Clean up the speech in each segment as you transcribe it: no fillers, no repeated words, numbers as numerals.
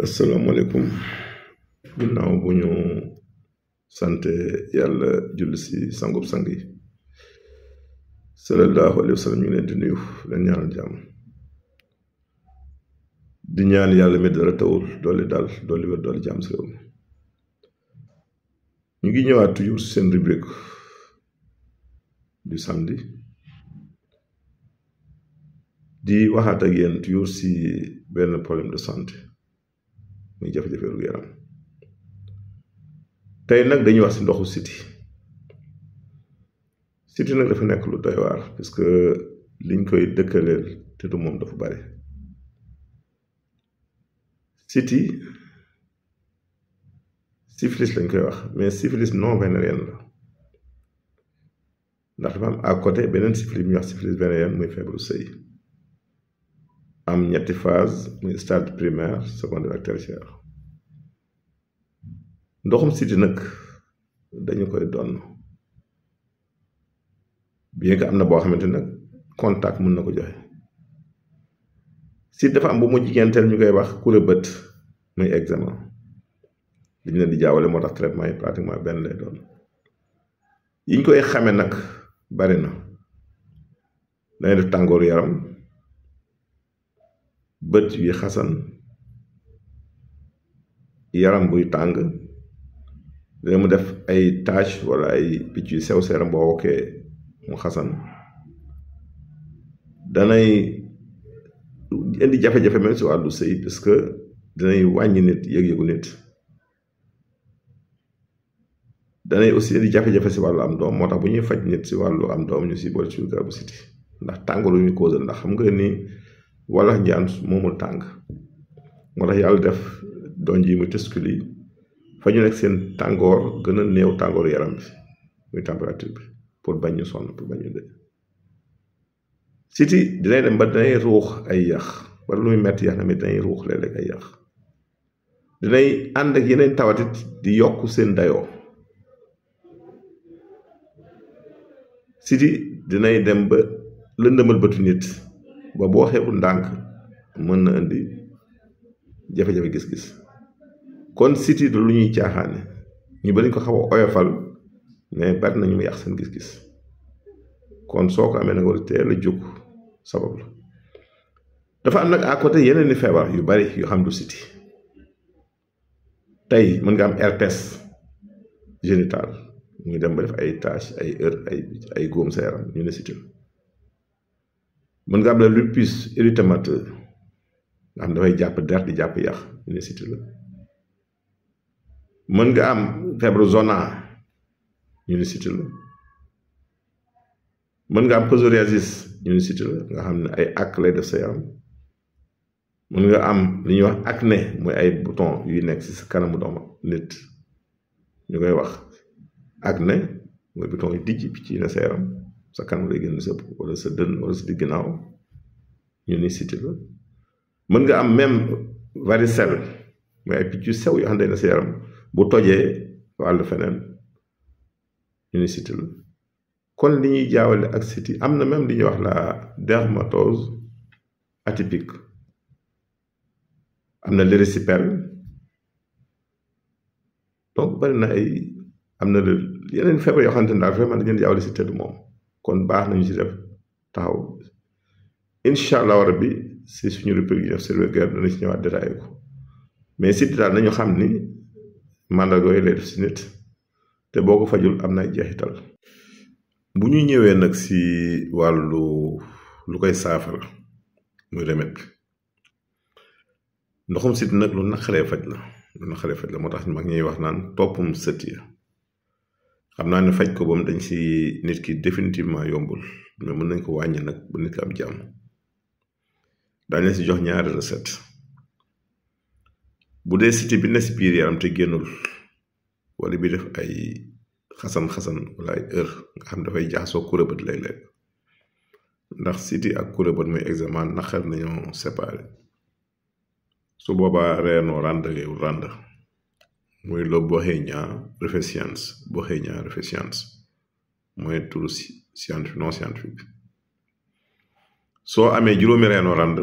asalaamaaleykum ginnaaw bu ñu sante yàlla julli si sangub sang yi sallallahu alayhi wa sallam ñu leen di nuyu leen ñaanal jàmm di ñaan yàlla mi dara tawul dooli daal dooli wér dooli jàmm si réew mi ñu ngi ñëwaat toujours seen rubrique du samedi di waxaat ak yéen toujours si benn problème de santé muy jafe-jafe ru yaram tey nag dañuy wax si ndoxu siti siti nag dafa nekk lu doy waar parce que liñ koy dëkkaleel te du moom dafa bari siti syphilis lañ koy wax mais syphilis non vénérienne la ndax dafa am à côté beneen syphilis bi ñuy wax syphilis vénérienne muy feebaru sëy am ñetti phase muy stade primaire secondaire ak tertiaire ndoxum siti nag dañu koy donn bien que am na boo xamante nag contact mën na ko joxe siti dafa am bu mu jigéenteel ñu koy wax kure bët muy eczéma li ñu leen di jaawale moo tax traitement yi pratiquement benn lay doon yiñ koy xame nag bari na dañuy def tàngooru yaram bët yi xasan yaram buy tàng dina mu def ay tache wala ay picc yu sew seeram boo wokkee mu xasan danay indi jafe-jafe même si wàllu sëy parce que danay wàññi nit yëg-yëgu nit danay aussi indi jafe-jafe si wàllu am doom moo tax bu ñuy faj nit si wàllu am doom ñu si boole ci garabu siti ndax tàngoor yu ñu cause ndax xam nga ni wala njaan moomul tàng moo tax yàlla def donj yi muy tescule yi fa ñu nekk seen tàngoor gën a néew tàngooru yaram bi muy température bi pour bañ ñu sonn pour bañ ñu dee siti dinay dem ba dinay ruux ay yax wala lu muy metti yax na mais dinay ruux léeg-léeg ay yax dinay ànd ak yeneen tawatit di yokk seen dayoo siti dinay dem ba lëndëmal bëtu nit ba boo xeebul ndànk mën na indi jafe-jafe gis-gis kon siti du lu ñuy caaxaane ñu bari ko xaw a oyofal mais bari na ñu mu yàq seen gis-gis kon soo ko amee nag war teel a jóg sabab la dafa am nag à côté yeneen ni feebar yu bari yu xam du siti tey mën nga am herpès génital mu ngi dem ba def ay tache ay ay góom sa yaram ñu ne siti la mën nga am la lupus érythémateux nga xam dafay jàpp der di jàpp yax ñu ne siti la mën nga am feebaru zona ñu ne siti la mën nga am psoriasis ñu ne siti la nga xam ne ay ak lay def sa yaram mën nga am li ñuy wax acné mooy ay bouton yuy nekk ci sa kanamu doomu nit ñu koy wax acné mooy bouton yu dijj ci ne sa yaram sa kanam lay génn sa wala sa dënn wala sa digg ginnaaw ñu ni siti la mën nga am même varicelle mooy ay picc yu sew yoo xam ne na sa yaram bu tojee wàllu feneen ñu ni siti la kon li ñuy jaawale ak siti am na même li ñuy wax la dermatose atypique am na l'érysipèle donc bari na ay am na yeneen feebar yoo xamante ne daal vraiment dañu leen jaawale si tëdd moom kon baax nañu ci def taxaw incha allah rabbi si suñu rubrique yi def Cerveau-Guerre dana ci ñëwaat détaillé ko mais siti daal nañu xam ni màndarga yooyu lay def si nit te boo ko fajul am na ay jeexital. bu ñu ñëwee nag si wàllu lu koy saafara muy remède bi ndoxum siti nag lu naqaree faj la moo tax mag ñuy wax naan toppum sët ya xam naa ne faj ko ba mu dañ si nit ki définitivement yombul mais mën nañ ko wàññi nag ba nit ki am jàmm daañu leen si jox ñaari recette bu dee siti bi ne si biir yaram te génnul wala bi def ay xasan-xasan wala ay heure nga xam dafay jaxasoo kurébat léeg-léeg ndax siti ak kurébat muy eczéma naqar nañoo séparé su boobaa reenoo rànd muy lo Bauhinia rufescens mooy turu scientifique non scientifique soo amee juróomi reenoo rànd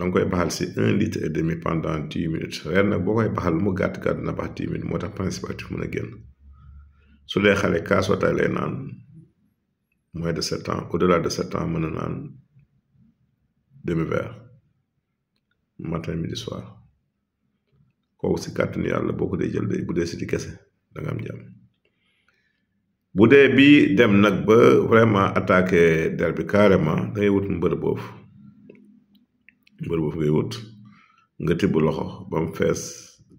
danga koy baxal si 1,5 litre pendant 10 minutes reer nag boo koy baxal mu gàtt-gàtt na bax 10 minutes moo tax principe actif mën a génn su dee xale kaasu ataaya lay naan moins de 7 ans au-delà de 7 ans mën a naan demi-verre matin midi soir kooku si kàttanu yàlla boo ko dee jël de bu dee si di kese da nga am jàmm bu dee bii dem nag ba vraiment attaqué der bi carrément da ngay wut mbër boobu ngay wut nga tibb loxo ba mu fees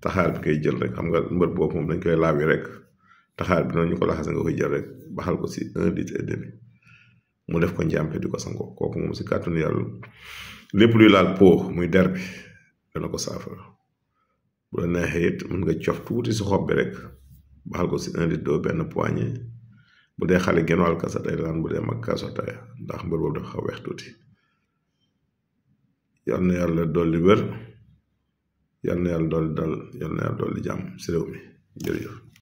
taxaar bi koy jël rek xam nga mbër boobu moom dañ koy laawi rek taxaar bi noonu ñu ko laxase nga koy jël rek baxal ko si 1,5 litre mu def ko njàmpe di ko sangoo kooku moom si kàttanu yàlla lépp luy laal po muy der bi dana ko saafara bu la neexee it mën nga cof tuuti si xob bi rek baxal ko si 1 litre d'eau benn poignée bu dee xale genn wàll kaas ataaya naan bu dee mag kaas ataaya ndax mbër boobu dafa xaw weex tuuti yal na yàlla dolli wér yal na yàlla dolli dal yal na yàlla dolli jàmm si réew mi jërëjëf